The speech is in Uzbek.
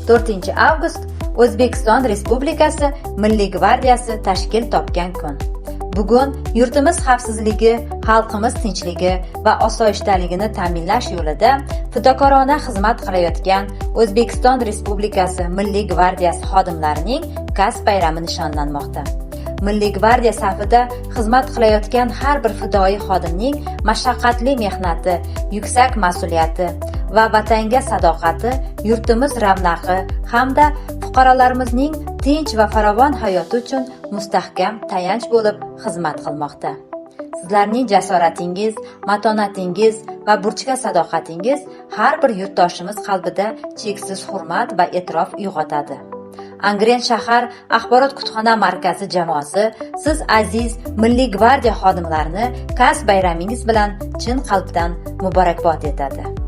4 avgust O'zbekiston Respublikasi Milliy gvardiyasi tashkil topgan kun. Bugun yurtimiz xavfsizligi, xalqimiz tinchligi va osoyishtaligini ta'minlash yo'lida fidokorona xizmat qilayotgan O'zbekiston Respublikasi Milliy gvardiyasi xodimlarining kasb bayrami nishonlanmoqda. Milliy gvardiya safida xizmat qilayotgan har bir fidoyi xodimning mashaqqatli mehnati, yuksak mas'uliyati va vatanga sadoqati yurtimiz ravnaqi hamda fuqarolarimizning tinch va farovon hayoti uchun mustahkam tayanch bo'lib xizmat qilmoqda. Sizlarning jasoratingiz, matonatingiz va burchga sadoqatingiz har bir yurtdoshimiz qalbida cheksiz hurmat va e'tirof uyg'otadi. Angren shahar axborot kutubxona markazi jamoasi siz, aziz Milliy gvardiya xodimlarini kasb bayramingiz bilan chin qalbdan muborakbod etadi.